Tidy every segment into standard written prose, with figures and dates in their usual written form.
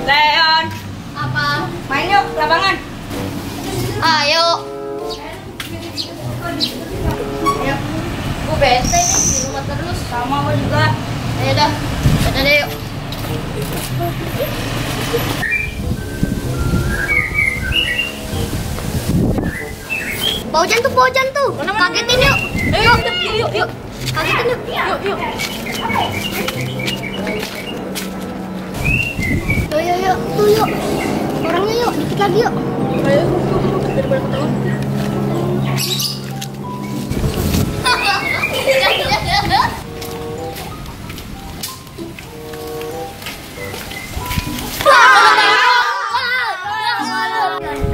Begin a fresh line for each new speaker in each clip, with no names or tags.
Leon,
Apa?
main yuk lapangan.
Ayo.
Ayo.
Gue bete nih di rumah terus.
Sama gue juga.
Ayo dah. Kita deh yuk. Bau jantung. Kagetin yuk. Yuk. Kagetin yuk. Yuk. Yuk. Tuh yuk. Orangnya yuk, dikit lagi yuk. Ayo. Daripada ketahuan.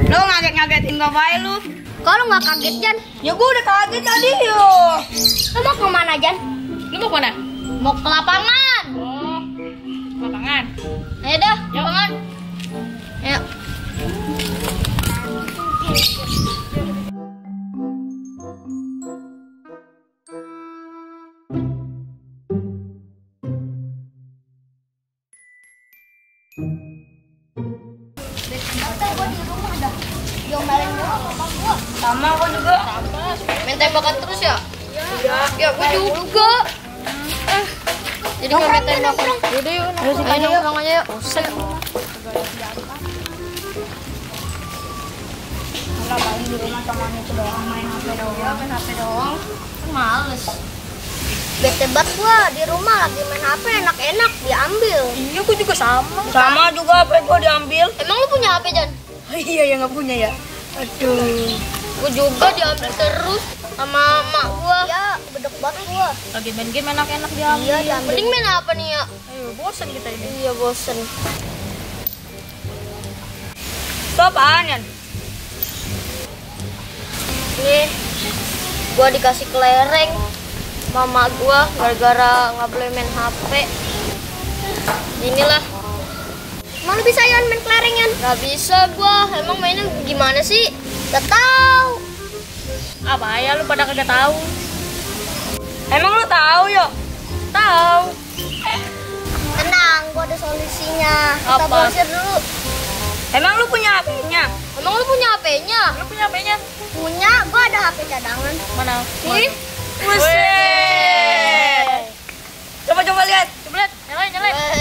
Lo ngagetin gue baik lu.
Kalau nggak kaget Jan,
Ya gue udah kaget tadi yuk.
lu mau kemana Jan?
Lu mau kemana?
Mau ke lapangan.
Oh, lapangan.
Ayo dah, lapangan. Ayo. Gue di rumah dah. Diomelin doang sama gua.
Sama gue juga.
Main tembakan terus ya?
Iya.
Ya gue juga. Jadi nggak main tembakan.
Yaudah yuk.
Ayo nongkrong aja yuk.
Kalau paling di rumah sama itu doang main HP doang.
Main HP doang. Kan males. Bete banget gua di rumah lagi main HP enak-enak diambil.
Iya gue juga sama. Sama juga HP gue diambil.
Emang lu punya HP Jan?
Iya ya nggak punya ya. Aduh.
Gua juga diambil terus sama mak gua. Ya, bedek banget gua.
Lagi main game enak-enak diambil.
Iya, diambil. Mending main apa nih ya?
Ayo bosen kita ini.
Iya, bosen.
Itu apaan Yan?
Nih, gua dikasih kelereng mama gua gara-gara nggak boleh main HP. Inilah. Mana bisa Yan main kelereng Yan? Nggak bisa gua. Emang mainnya gimana sih? Gak tahu.
Apa ya lu pada kagak tahu? Emang lu tahu yuk? Tahu.
Tenang, gua ada solusinya. Kita
Apa?
borsir dulu.
Emang lu punya HP-nya?
Emang lu punya HP-nya?
Lu punya HP-nya?
Punya, gua ada HP cadangan.
Mana?
Nih.
Buset. Coba lihat. Coba lihat. Nyalain.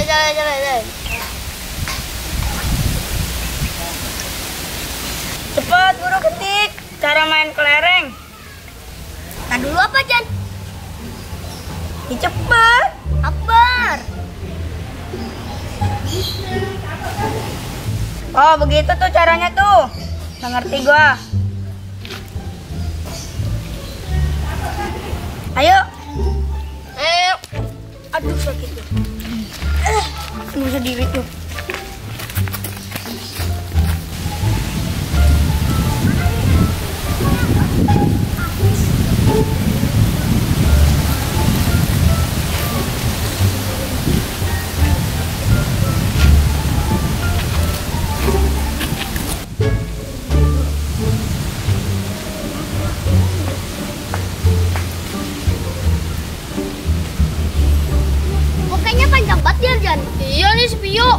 Jalan.
Cepet guru ketik cara main kelereng.
Nah dulu apa Jan?
Ya, cepet.
Akbar.
Oh begitu tuh caranya tuh. Nggak ngerti gua. Ayo. Aduh sakit tuh. Nggak bisa diri tuh.
Pokoknya panjang banget ya Jan. Iya nih Spio.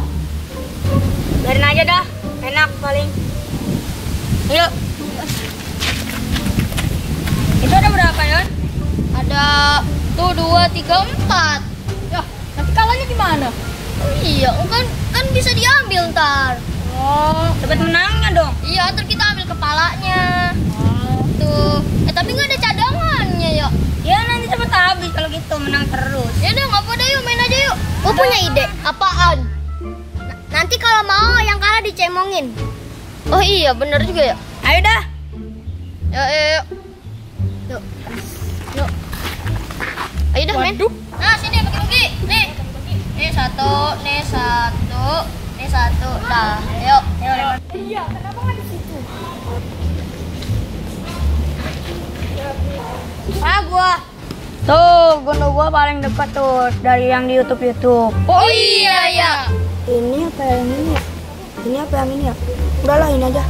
Biarin aja dah. Enak paling. Ayo. Itu ada berapa Yon?
Ada tuh 2, 3, 4.
Ya, nanti kalahnya gimana?
Oh, iya, kan bisa diambil ntar.
Oh, dapat menangnya dong.
Iya, ntar kita ambil kepalanya.
Oh.
Tuh. Tapi nggak ada cadangannya ya.
Ya nanti cepet habis kalau gitu menang terus.
Ya udah nggak apa-apa yuk main aja yuk. Gue punya ide. Apaan? Nanti kalau mau yang kalah dicemongin. Oh iya bener juga ya.
Ayo dah.
Yuk. Ayo dah main.
Waduh.
Nah sini bagi-bagi. Nih. Nih satu. Dah. Yuk.
Iya, kenapa nggak di situ? Gua. Tuh, gunung gua paling dekat tuh dari yang di YouTube.
Oh iya.
Ini apa yang ini ya? Ini apa yang ini ya? Udahlah ini aja.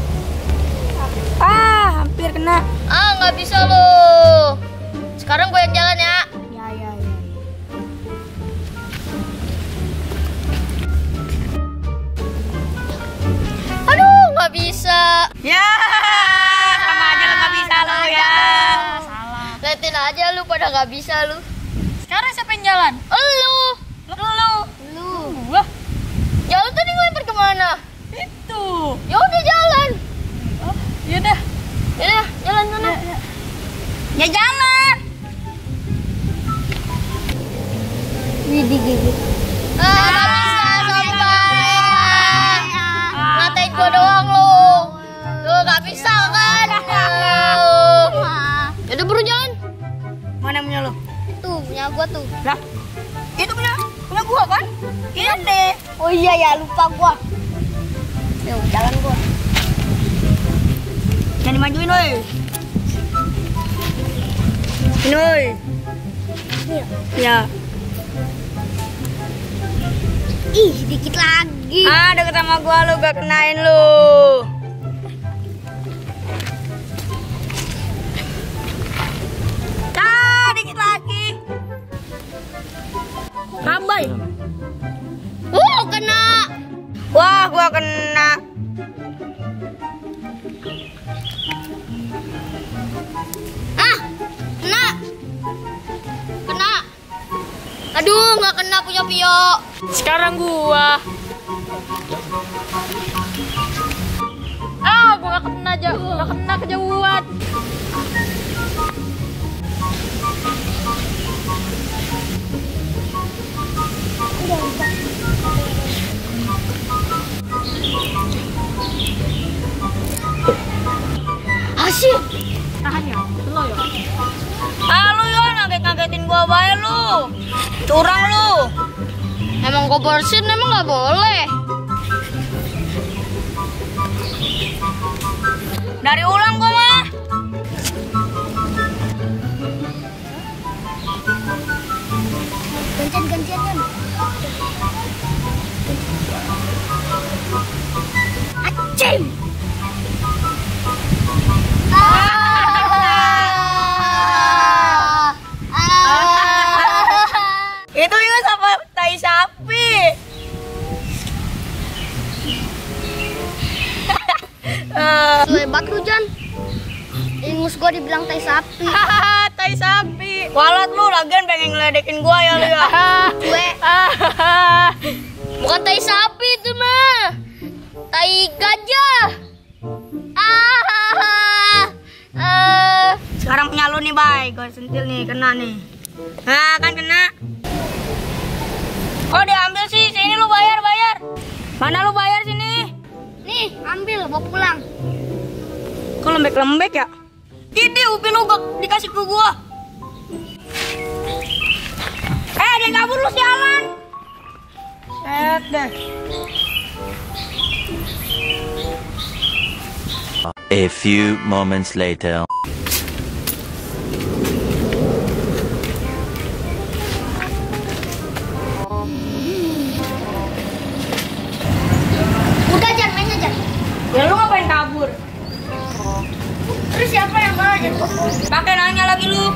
Hampir kena.
Nggak bisa loh. Sekarang gue yang jalan ya.
Ya.
nggak bisa lu.
Sekarang siapa yang jalan?
Lu.
Wah,
Ya lu tadi ngelempar kemana?
itu.
Ya udah jalan.
Oh, yaudah.
Ya jalan sana.
Ya jalan.
Widih gigi. Nggak bisa sobat. Ngatain gua doang lu. Lu nggak bisa kan? Ya udah buru jalan.
Mana punya lo?
Tuh punya gua tuh.
Lah, itu punya gua kan? Ini.
Oh iya ya lupa gua. Yuk jalan gua.
Jangan dimajuin, woi. Ini, woi.
Iya.
Ya.
Ih dikit lagi.
Deket sama gua lu gak kenain lu. Dikit lagi. Rambai.
Kena.
Wah, gua kena.
Kena. Kena. Aduh nggak kena punya Pio.
Sekarang gua. Gua gak kena gak kena kejauhan.
Asyik.
Tahan ya, lo ya. Lu ya ngagetin gua bae lu. Curang lu.
Emang gua bersin emang nggak boleh.
Dari ulang gua mah.
Gantian. Acim.
Itu juga sama tai sapi.
Hebat lu Jan. Ingus gua dibilang tai sapi.
Tai sapi. Walat lu lagian pengen ngeledekin gua ya lu ya.
Gue. Bukan tai sapi itu mah. Tai gajah.
Sekarang punya lu nih, Bay. Gua sentil nih, kena nih. Nah, kan kena. Kok diambil sih? Sini lu bayar. Mana lu bayar sini?
Nih, ambil bawa pulang.
Kok lembek ya? Ini upin lu dikasih ke gua. Jangan kabur lu sialan. Set deh.
A few moments later.
Udah Jan, main aja.
Ya lu ngapain kabur?
Terus siapa yang bawa Jan?
Pakai nanya lagi lu.